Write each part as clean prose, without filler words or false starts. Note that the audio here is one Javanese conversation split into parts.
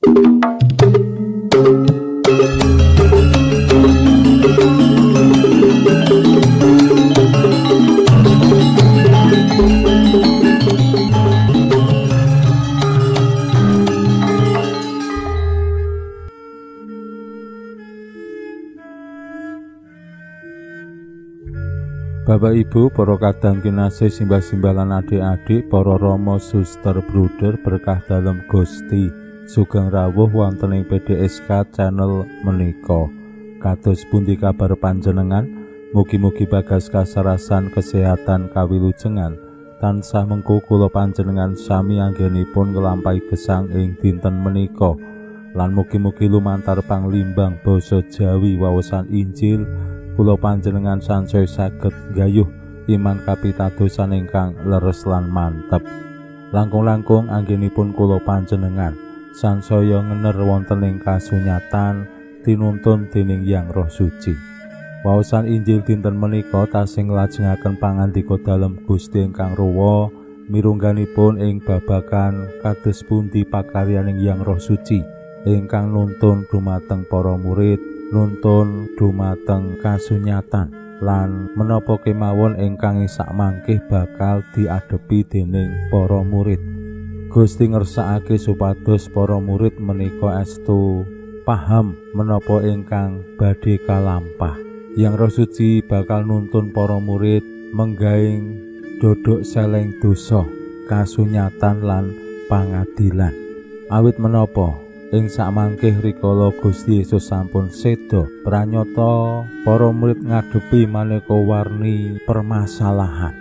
Bapak Ibu, para kadang kinasih, simbah-simbah lan adik-adik, para rama, suster, bruder, berkah dalem Gusti, sugeng rawuh wonten ing PDSK channel menika. Kados pundi kabar panjenengan? Mugi-mugi bagas kasarasan kesehatan kawilujengan tansah mengko kula panjenengan sami anggenipun nglampahi gesang ing dinten menika. Lan mugi-mugi lumantar panglimbang basa Jawi wawasan Injil kula panjenengan sansaya saged gayuh iman kapitadosan ingkang leres lan mantep. Langkung-langkung anggenipun kula panjenengan sansaya ngener wonten ing kasunyatan tinuntun dening Yang Roh Suci. Wawasan Injil dinten menika tasih nglajengaken pangandika dalem Gusti ingkang ruwa mirungganipun ing babagan kados pundi pakaryaning Yang Roh Suci ingkang nuntun dumateng para murid, nuntun dumateng kasunyatan lan menapa kemawon ingkang sakmangke bakal diadepi dening para murid. Gusti ngersakake supados para murid menika estu paham menapa ingkang badhe kalampah. Yang Roh Suci bakal nuntun para murid menggaing dodok seleng dosa, kasunyatan lan pangadilan. Awit menapa ing sakmangke rikala Gusti Yesus sampun seda, pranyata para murid ngadepi maneka warni permasalahan.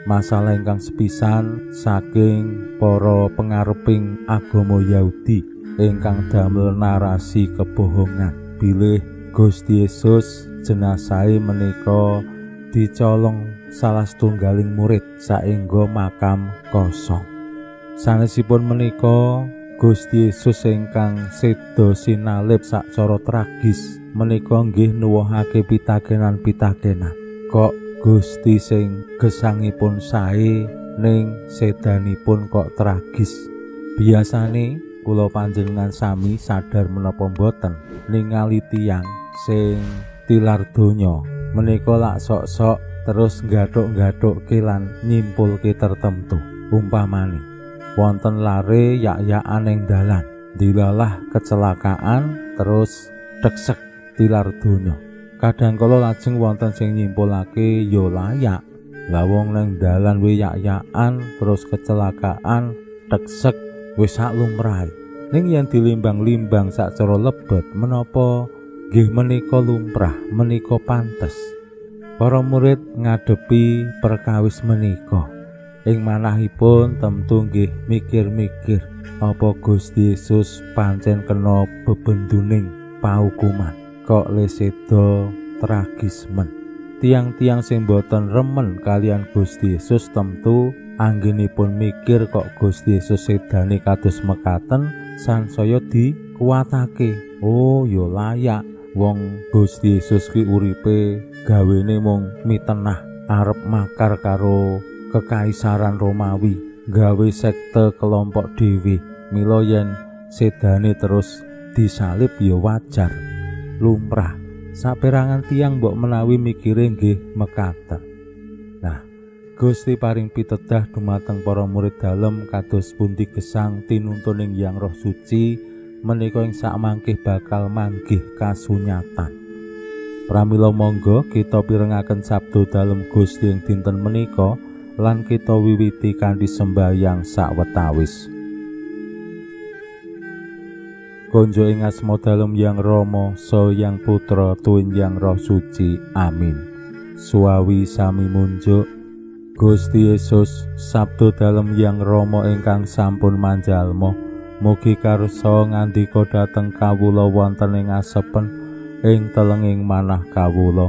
Masalah ingkang sepisan saking para pengareping agama Yahudi ingkang damel narasi kebohongan bilih Gusti Yesus jenasahe menika dicolong salah setunggaling murid saengga makam kosong. Sanesipun menika Gusti Yesus ingkang seda sinalib sacara tragis menika nggih nuwuhake pitakenan-pitakenan. Kok Gusti sing gesangipun sae ning sedanipun kok tragis? Biasane kula panjenengan sami sadar menapa mboten ningali tiyang sing tilar donya menika lak sok-sok terus nggathuk-nggathukke lan nyimpulke tertentu. Umpamane wonten lare yak-yakan ing dalan, dilalah kecelakaan terus teksek tilar donya. Kadang kala lajeng wonten sing nyimpulake ya layak. Lah wong nang dalan we yak-yakan terus kecelakaan teksek wis sak lumrahe. Ning yen dilimbang-limbang sacara lebet menapa nggih menika lumrah, menika pantes. Para murid ngadepi perkawis menika. Ing manahipun tentu nggih mikir-mikir apa Gusti Yesus pancen kena bebenduning paukuman kok le seda tragis men. Tiang-tiang sing boten remen kalian Gusti Yesus tentu anggenipun mikir kok Gusti Yesus sedane kados mekaten sansaya dikuatake. Oh ya layak, wong Gusti Yesus ki uripe gawene mung mitenah arep makar karo Kekaisaran Romawi, gawe sekte kelompok dhewe. Mila yen sedane terus disalib ya wajar, lumrah. Saperangan tiyang mbok menawi mikire nggih mekaten. Nah, Gusti paring pitedah dumateng para murid dalem kados pundi gesang tinuntuning Yang Roh Suci menika ing sakmangke bakal manggih kasunyatan. Pramila monggo kita pirengaken sabda dalem Gusti ing dinten menika lan kita wiwiti kanthi sembahyang sawetawis. Konjo ing asma dalem Yang Rama, Saha Yang Putra, tuwin Yang Roh Suci. Amin. Suwawi sami munjuk Gusti Yesus, sabda dalem Yang Rama ingkang sampun manjalma, mugi karsa ngandika dhateng kawula wonten ing asepen ing telenging manah kawula,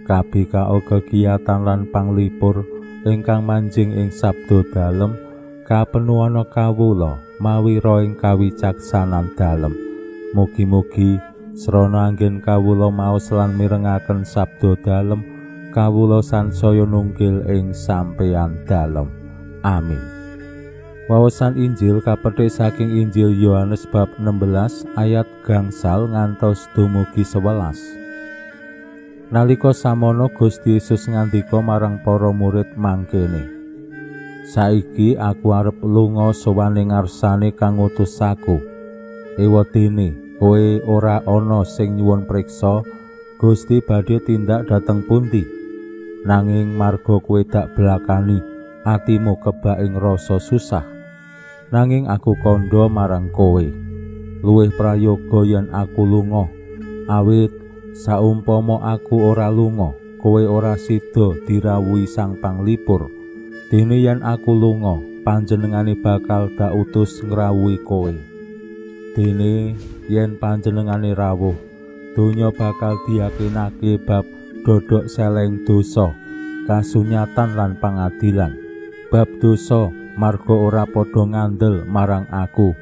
kabikao kegiatan lan panglipur ingkang manjing ing sabda dalem, kapenuhana kawula mawi roh ing kawicaksanan dalem. Mugi-mugi srana anggen kawula maos lan mirengaken sabda dalem, kawula sansaya nunggil ing sampeyan dalem. Amin. Wawasan Injil kapethik saking Injil Yohanes bab 16 ayat gangsal ngantos dumugi 11. Nalika samono Gusti Yesus ngandika marang para murid mangkene, "Saiki aku arep lunga sowan ing ngarsane kang ngutus aku. Ewadene kowe ora ana sing nyuwun priksa Gusti badhe tindak dhateng pundi. Nanging marga kowe dak blakani, atimu kebak ing rasa susah. Nanging aku kandha marang kowe, luwih prayoga yen aku lunga, awit saumpama aku ora lunga, kowe ora sida dirawuhi Sang Panglipur. Dene yen aku lunga, panjenengane bakal dak utus ngrawuhi kowe. Dene yen panjenengane rawuh, donya bakal diyakinake bab dodok seleng dosa, kasunyatan lan pangadilan. Bab dosa marga ora padha ngandel marang aku.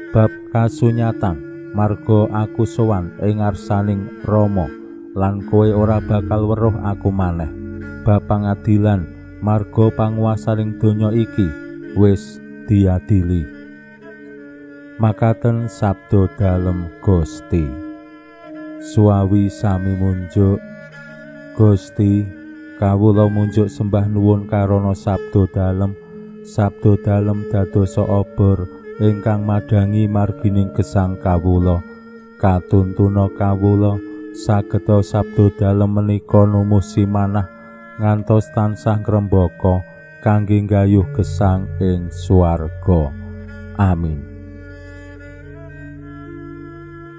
Bab kasunyatan marga aku sowan ing ngarsaning Rama lan kowe ora bakal weruh aku maneh. Bab pangadilan marga panguwasaning donya iki wis diadili." Makaten sabda dalem Gusti. Suawi sami munjuk. Gusti, kawula munjuk sembah nuwun karana sabda dalem. Sabda dalem dadosa obor ingkang madhangi margining gesang kawula. Katuntuna kawula sageta sabda dalem menika numuh simanah ngantos tansah ngrembaka kangge nggayuh gesang ing swarga. Amin.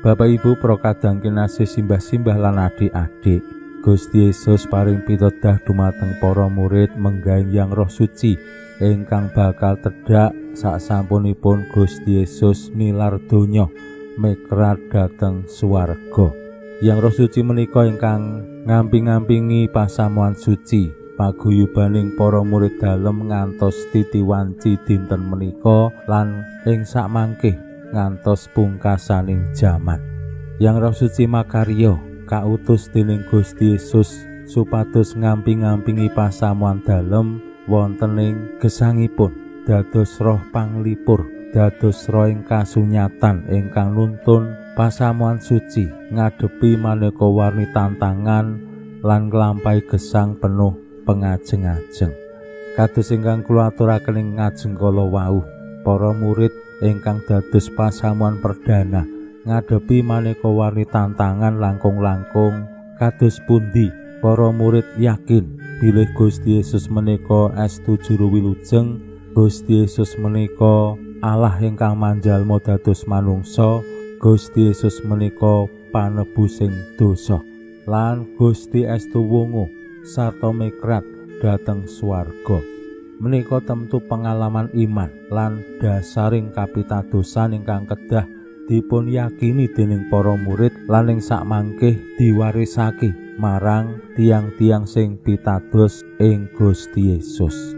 Bapak Ibu para kadang kinasih, simbah-simbah lan adik-adik, Gusti Yesus paring pitedah dumateng para murid menggaing Yang Roh Suci ingkang bakal tedhak sasampunipun Gusti Yesus nilar donya mekrat dhateng swarga. Yang Roh Suci menika ingkang ngamping-ngampingi pasamuan suci paguyubaning para murid dalem ngantos titi wanci dinten menika lan ing sakmangke ngantos pungkasaning jaman. Yang Roh Suci makarya kautus dening Gusti Yesus supados ngamping-ngampingi pasamuan dalem wonten ing gesangipun, dados roh panglipur, dados roh ing kasunyatan ingkang nuntun pasamuan suci ngadepi maneka warni tantangan lan nglampahi gesang penuh pengajeng-ajeng. Kados ingkang kula aturaken ing ngajeng kala wau, para murid ingkang dados pasamuan perdana ngadepi maneka warni tantangan langkung-langkung kados pundi para murid yakin bilih Gusti Yesus menika estu juru wilujeng, Gusti Yesus menika Allah ingkang manjalma dados manungsa, Gusti Yesus menika panebusing dosa, lan Gusti estu wungu sarta mekrat dhateng swarga. Menika tentu pengalaman iman lan dasaring kapitadosan ingkang kedah dipun yakini dening para murid lan ing sakmangke diwarisake marang tiang-tiang sing pitados ing Gusti Yesus.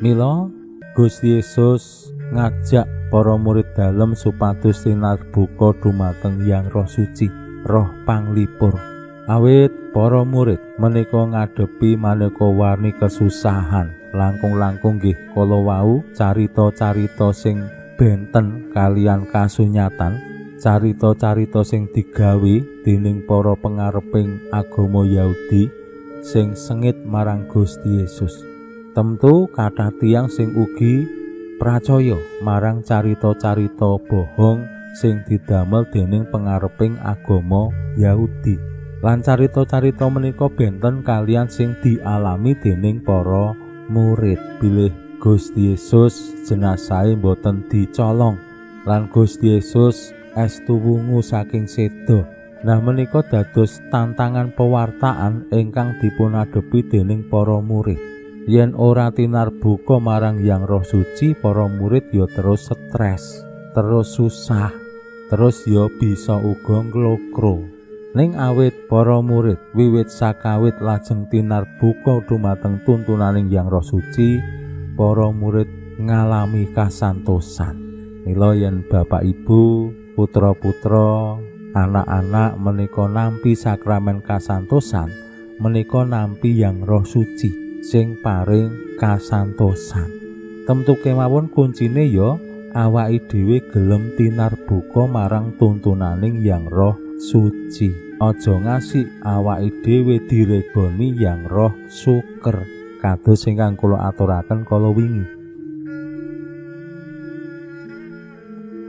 Mila Gusti Yesus ngajak para murid dalem supados tinarbuka dumateng Yang Roh Suci, Roh Panglipur. Awit para murid menika ngadepi maneka warni kesusahan, langkung-langkung nggih kala wau carita-carita sing benten kalian kasunyatan, carita-carita sing digawe dening para pengareping agama Yahudi sing sengit marang Gusti Yesus. Tentu kathah tiyang sing ugi pracaya marang carita-carita bohong sing didamel dening pengareping agama Yahudi. Lan carita-carita menika benten kalian sing dialami dening para murid bilih Gusti Yesus jenasahe boten dicolong lan Gusti Yesus estu wungu saking seda. Nah menika dados tantangan pewartaan ingkang dipunadepi dening para murid. Yen ora tinarbuka marang Yang Roh Suci, para murid ya terus stres, terus susah, terus ya bisa uga nglokro. Ning awit para murid wiwit sakawit lajeng tinarbuka dumateng tuntunaning Yang Roh Suci, para murid ngalami kasantosan. Mila yen bapak ibu, putra-putra, anak-anak menika nampi sakramen kasantosan, menika nampi Yang Roh Suci. sing paring kasantosan. Temtu kemawon kuncine ya awake dhewe gelem tinarbuka marang tuntunaning Yang Roh Suci. Aja ngasih awake dhewe diregoni Yang Roh Suker kados ingkang kula aturaken kala wingi.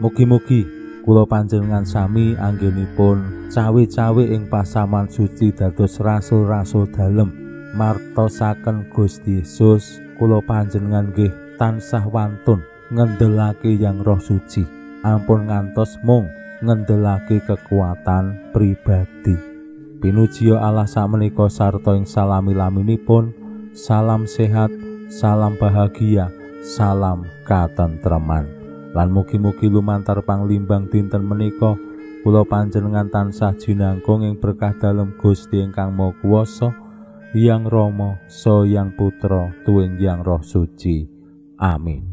Mugi-mugi kula panjenengan sami anggenipun cawe-cawe ing pasaman suci dados rasul-rasul dalem martosaken Gusti Yesus. Kula panjenengan nggih tansah wantun ngendelake Yang Roh Suci, ampun ngantos mung ngendelake kekuatan pribadi. Pinujiya Allah sakmenika sarta ing salami-laminipun. Salam sehat, salam bahagia, salam katentreman. Lan mugi-mugi lumantar panglimbang dinten menika kula panjenengan tansah jinangkung ing berkah dalem Gusti ingkang Maha Kuwasa, Hyang Rama, Saha Hyang Putra, tuwin Hyang Roh Suci. Amin.